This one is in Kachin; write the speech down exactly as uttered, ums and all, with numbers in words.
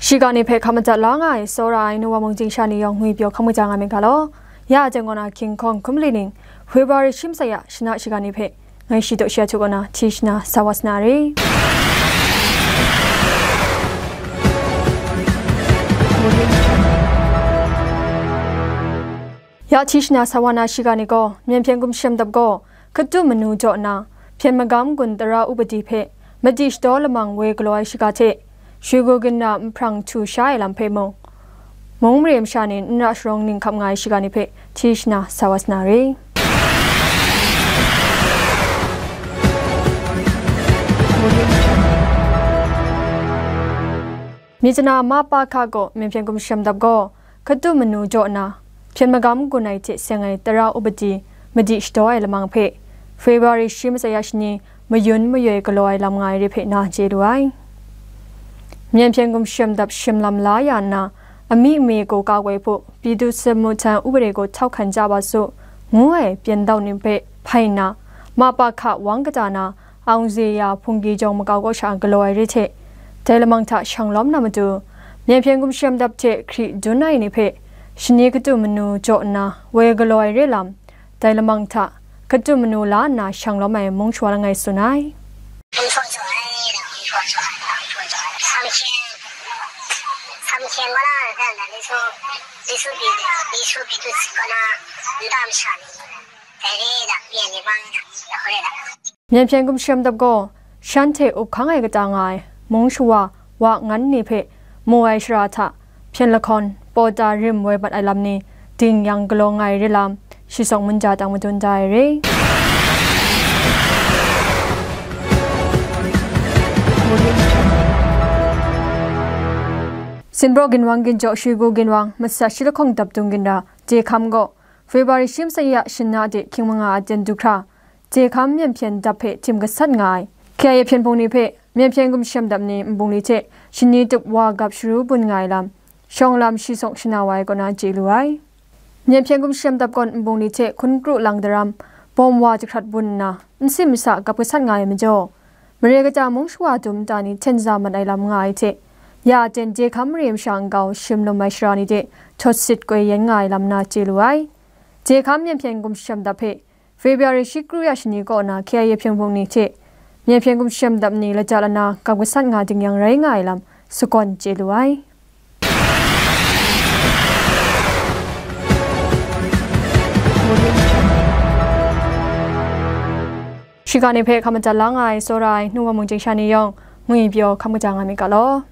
Shiga ni hpe hkap madat la nga ai, tsawra ai, nu wa mung chyingsha ni yawng ngwi pyaw hkam kaja nga myit ga law. Ya a teng kaw na King Kong hkum li ning, February shi masai a shana shiga ni hpe ngai shi daw shi a htu kaw na hti shana sa wa sa na re. Ya hti shana sa wa na shiga ni gaw, Myen hpyen gumshem dap gaw, Katu manu jaw nna, hpyen magam gun tara upadi hpe madi shadaw lamang woi galaw ai shiga hte, Shwi Gu Ginra nhprang htu sha ai lam hpe mung, mung mare masha ni n ra sharawng ning hkap nga ai shiga ni hpe hti shana sa wa sa na re. Myitkyina Mapakha kaw Myen hpyen gumshem dap gaw, Katu manu jaw nna, hpyen magam gun ai hte seng ai tara upadi madi shadaw ai lamang hpe, February shi masai a shani mayun mayoi galaw ai lam nga ai re hpe na chye lu ai. Myen hpyen gumshem dap shim lam la ya nna, ami ame gaw ka woi hpu, Pitu Samu htan upadi gaw htau hkan ja wa su, ngu ai pyen dau ni hpe hpai nna, Mapakha wang kata na, Aung Zhe ya hpunggi jawng makau kaw sha galaw ai re hte, dai lamang hta shang lawm na matu, Myen hpyen gumshem dap hte hkri dun ai ni hpe, shani Katu manu jaw nna woi galaw ai re lam, dai lamang hta Katu manu la nna shang lawm ai mung shawa langai tsun ai. Myen hpyen gumshem dap gaw, shanhte up hkang ai kata nga ai, mung shawa, wa ngan ni hpe mu ai shara hta, hpyen lahkawn, pawta rim woi mat ai lam ni, ding yang galaw nga ai re lam, shi sawng munja tang madun da ai re. Sinbraw ginwang ginjaw Shwi Gu Ginwang, masat shi lahkawng dap dung ginra, Jehkam gaw, February shi masai a shana de hkying manga a ten du hkra, Jehkam myen hpyen dap hpe htim gasat nga ai. K I A hpyen hpung ni hpe myen hpyen gumshem dap ni nbungli hte shani tup wa gap sharu bun nga ai lam, shawng lam shi sawng shana wa ai kaw na chye lu ai. Myen hpyen gumshem dap gawn nbungli hte hkun kru lang daram, bawm wa jahkrat bun nna, nsim masa gap gasat nga ai majaw, mare kata mung shawa dum nta ni hten za mat ai lam nga ai hte, ya ten Jehkam mare masha nkau shim lum ai shara ni de htawt sit koi yen nga ai lam na chye lu ai. Jehkam myen hpyen gumshem dap hpe February shi kru ya shani kaw na K I A hpyen hpung ni hte myen hpyen gumshem dap ni lata lana gap gasat nga ding yang rai nga ai lam sagawn chye lu ai. Shiga ni hpe hkam madat la nga ai tsawra ai, nu wa mung chyingsha ni yawng ngwi pyaw hkam kaja nga myit ga law.